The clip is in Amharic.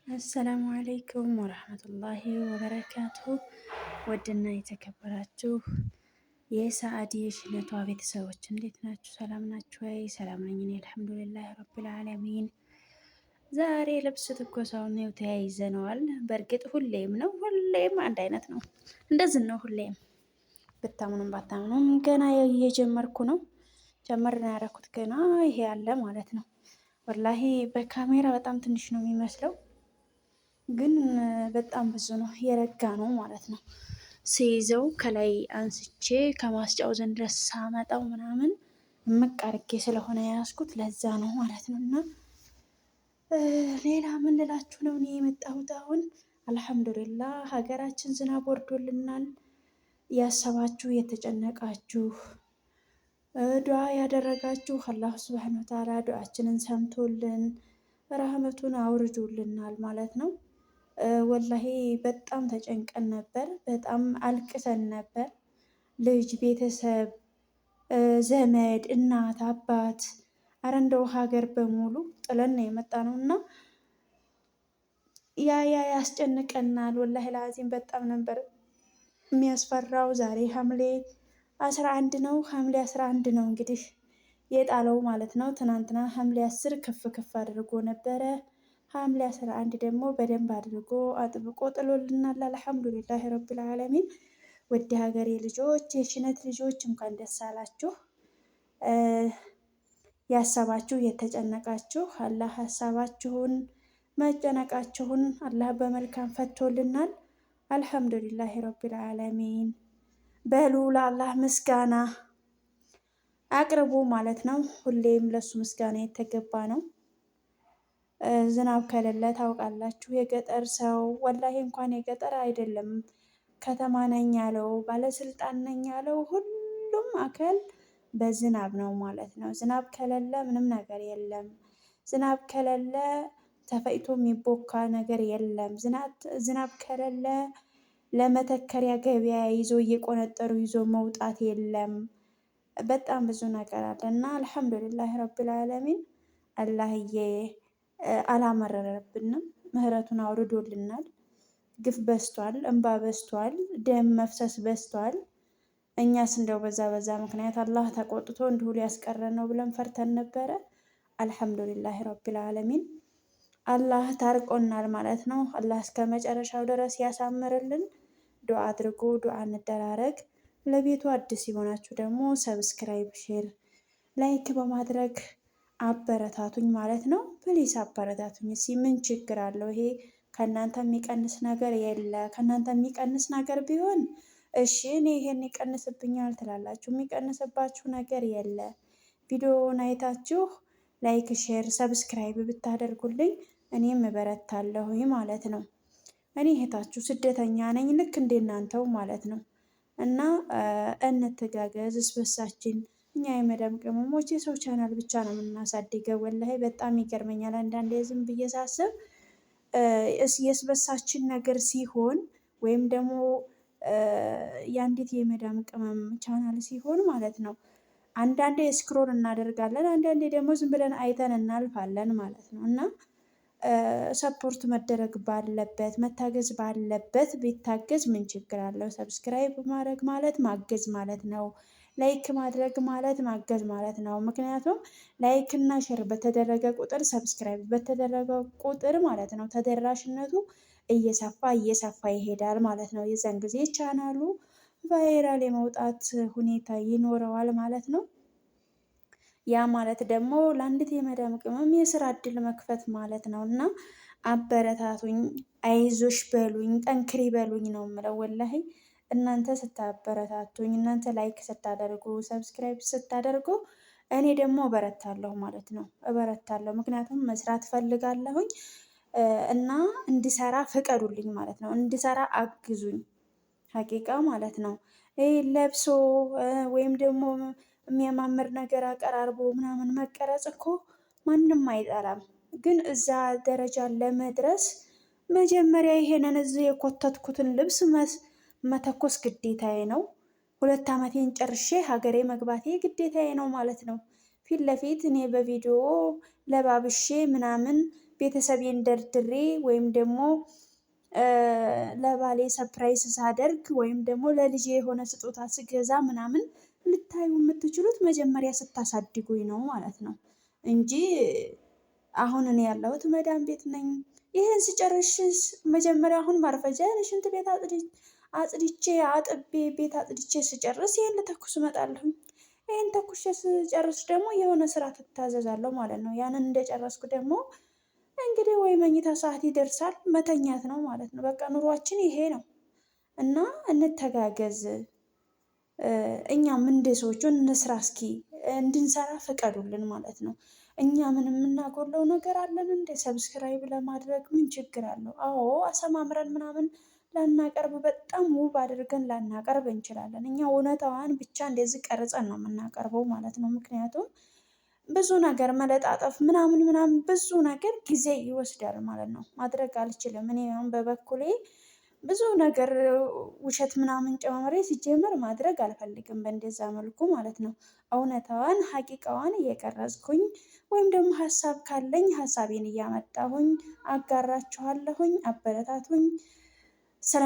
السلام عليكم ورحمة الله وبركاته። ውድና የተከበራችሁ የሰአድ የሽነቷ ቤተሰቦች እንዴት ናችሁ? ሰላም ናችሁ ወይ? ሰላም ነኝ እኔ الحمد لله رب العالمين። ዛሬ ልብስ ትኮሳውን ነው ተያይዘነዋል። በእርግጥ ሁሌም ነው፣ ሁሌም አንድ አይነት ነው። እንደዚህ ነው ሁሌም፣ ብታምኑም ባታምኑም ገና እየጀመርኩ ነው። ጀመር ነው ያደረኩት ገና ይሄ አለ ማለት ነው። ወላሂ በካሜራ በጣም ትንሽ ነው የሚመስለው ግን በጣም ብዙ ነው፣ የረጋ ነው ማለት ነው። ስይዘው ከላይ አንስቼ ከማስጫው ዘንድ ድረስ ሳመጣው ምናምን እምቅ አድርጌ ስለሆነ የያዝኩት ለዛ ነው ማለት ነው። እና ሌላ ምን ልላችሁ ነው እኔ የመጣሁት አሁን አልሐምዱሊላህ ሀገራችን ዝናብ ወርዶልናል። ያሰባችሁ የተጨነቃችሁ ዱዓ ያደረጋችሁ አላሁ ስብሐነ ወተዓላ ዱዓችንን ሰምቶልን ረህመቱን አውርዶልናል ማለት ነው። ወላሂ በጣም ተጨንቀን ነበር። በጣም አልቅሰን ነበር። ልጅ፣ ቤተሰብ፣ ዘመድ፣ እናት፣ አባት አረ እንደው ሀገር በሙሉ ጥለን ነው የመጣ ነው እና ያ ያ ያስጨንቀናል። ወላሂ ለአዚም በጣም ነበር የሚያስፈራው። ዛሬ ሐምሌ 11 ነው። ሐምሌ 11 ነው እንግዲህ የጣለው ማለት ነው። ትናንትና ሐምሌ 10 ክፍ ክፍ አድርጎ ነበረ። ሐምሌ 11 ደግሞ በደንብ አድርጎ አጥብቆ ጥሎልናል። አልሐምዱሊላህ ረቢል ዓለሚን። ውድ ሀገሬ ልጆች፣ የሽነት ልጆች እንኳን ደስ አላችሁ። ያሰባችሁ የተጨነቃችሁ አላህ ሀሳባችሁን መጨነቃችሁን አላህ በመልካም ፈቶልናል። አልሐምዱሊላህ ረቢል ዓለሚን በሉ ለአላህ ምስጋና አቅርቡ ማለት ነው። ሁሌም ለሱ ምስጋና የተገባ ነው። ዝናብ ከሌለ ታውቃላችሁ፣ የገጠር ሰው ወላሂ እንኳን የገጠር አይደለም ከተማ ነኝ ያለው ባለስልጣን ነኝ ያለው ሁሉም አካል በዝናብ ነው ማለት ነው። ዝናብ ከሌለ ምንም ነገር የለም። ዝናብ ከሌለ ተፈጭቶ የሚቦካ ነገር የለም። ዝናብ ከሌለ ለመተከሪያ ገበያ ይዞ እየቆነጠሩ ይዞ መውጣት የለም። በጣም ብዙ ነገር አለ እና አልሐምዱሊላህ ረቢል ዓለሚን አላህዬ አላመረረብንም። ምህረቱን አውርዶልናል። ግፍ በዝቷል፣ እንባ በዝቷል፣ ደም መፍሰስ በዝቷል። እኛስ እንደው በዛ በዛ ምክንያት አላህ ተቆጥቶ እንዲሁ ሊያስቀረን ነው ብለን ፈርተን ነበረ። አልሐምዱሊላህ ረቢል ዓለሚን አላህ ታርቆናል ማለት ነው። አላህ እስከ መጨረሻው ድረስ ያሳምርልን። ዱዓ አድርጎ ዱዓ እንደራረግ። ለቤቱ አዲስ የሆናችሁ ደግሞ subscribe፣ share፣ like በማድረግ አበረታቱኝ ማለት ነው። please አበረታቱኝ። እስኪ ምን ችግር አለው? ይሄ ከእናንተ የሚቀንስ ነገር የለ። ከእናንተ የሚቀንስ ነገር ቢሆን እሺ እኔ ይሄን ይቀንስብኛል ትላላችሁ። የሚቀንስባችሁ ነገር የለ። ቪዲዮውን አይታችሁ like፣ share፣ subscribe ብታደርጉልኝ እኔም እበረታለሁኝ ማለት ነው። እኔ እህታችሁ ስደተኛ ነኝ ልክ እንደናንተው ማለት ነው። እና እንተጋገዝ እስበሳችን እኛ የመዳም ቅመሞች የሰው ቻናል ብቻ ነው የምናሳድገው። ወላሂ በጣም ይገርመኛል አንዳንዴ ዝም ብዬ ሳስብ የስበሳችን ነገር ሲሆን ወይም ደግሞ የአንዲት የመዳም ቅመም ቻናል ሲሆን ማለት ነው አንዳንዴ scroll እናደርጋለን፣ አንዳንዴ ደግሞ ዝም ብለን አይተን እናልፋለን ማለት ነው እና support መደረግ ባለበት መታገዝ ባለበት ቢታገዝ ምን ችግር አለው? subscribe ማድረግ ማለት ማገዝ ማለት ነው። like ማድረግ ማለት ማገዝ ማለት ነው። ምክንያቱም like እና share በተደረገ ቁጥር subscribe በተደረገ ቁጥር ማለት ነው ተደራሽነቱ እየሰፋ እየሰፋ ይሄዳል ማለት ነው። የዛን ጊዜ ቻናሉ viral የመውጣት ሁኔታ ይኖረዋል ማለት ነው። ያ ማለት ደግሞ ለአንዲት የመዳም ቅመም የስራ እድል መክፈት ማለት ነው። እና አበረታቱኝ፣ አይዞሽ በሉኝ፣ ጠንክሪ በሉኝ ነው የምለው ወላሂ። እናንተ ስታበረታቱኝ፣ እናንተ like ስታደርጉ፣ subscribe ስታደርጉ እኔ ደግሞ እበረታለሁ ማለት ነው። እበረታለሁ ምክንያቱም መስራት ፈልጋለሁኝ እና እንድሰራ ፍቀዱልኝ ማለት ነው። እንድሰራ አግዙኝ ሀቂቃ ማለት ነው። ይህ ለብሶ ወይም ደግሞ የሚያማምር ነገር አቀራርቦ ምናምን መቀረጽ እኮ ማንም አይጠላም። ግን እዛ ደረጃ ለመድረስ መጀመሪያ ይሄንን እዚህ የኮተትኩትን ልብስ መተኮስ ግዴታዬ ነው። 2 ዓመቴን ጨርሼ ሀገሬ መግባቴ ግዴታዬ ነው ማለት ነው። ፊት ለፊት እኔ በቪዲዮ ለባብሼ ምናምን ቤተሰቤን ደርድሬ ወይም ደግሞ ለባሌ surprise ሳደርግ ወይም ደግሞ ለልጄ የሆነ ስጦታ ስገዛ ምናምን ልታዩ የምትችሉት መጀመሪያ ስታሳድጉኝ ነው ማለት ነው እንጂ አሁን እኔ ያለሁት መዳም ቤት ነኝ። ይህን ስጨርስ መጀመሪያ አሁን ማርፈጃ ሽንት ቤት አጽድቼ አጥቤ ቤት አጽድቼ ስጨርስ ይህን ልተኩስ እመጣለሁኝ። ይህን ተኩሼ ስጨርስ ደግሞ የሆነ ስራ ትታዘዛለሁ ማለት ነው። ያንን እንደጨረስኩ ደግሞ እንግዲህ ወይ መኝታ ሰዓት ይደርሳል፣ መተኛት ነው ማለት ነው። በቃ ኑሯችን ይሄ ነው እና እንተጋገዝ። እኛም እንደ ሰዎቹ እንስራ እስኪ እንድንሰራ ፍቀዱልን ማለት ነው። እኛ ምን የምናጎለው ነገር አለን እንደ subscribe ለማድረግ ምን ችግር አለው? አዎ አሰማምረን ምናምን ላናቀርብ በጣም ውብ አድርገን ላናቀርብ እንችላለን። እኛ እውነታዋን ብቻ እንደዚህ ቀርጸን ነው የምናቀርበው ማለት ነው። ምክንያቱም ብዙ ነገር መለጣጠፍ ምናምን ምናምን ብዙ ነገር ጊዜ ይወስዳል ማለት ነው። ማድረግ አልችልም እኔ አሁን በበኩሌ ብዙ ነገር ውሸት ምናምን ጨማምሬ ሲጀመር ማድረግ አልፈልግም በእንደዛ መልኩ ማለት ነው። እውነታዋን ሀቂቃዋን እየቀረጽኩኝ ወይም ደግሞ ሀሳብ ካለኝ ሀሳቤን እያመጣሁኝ አጋራችኋለሁኝ። አበረታቱኝ። ስራ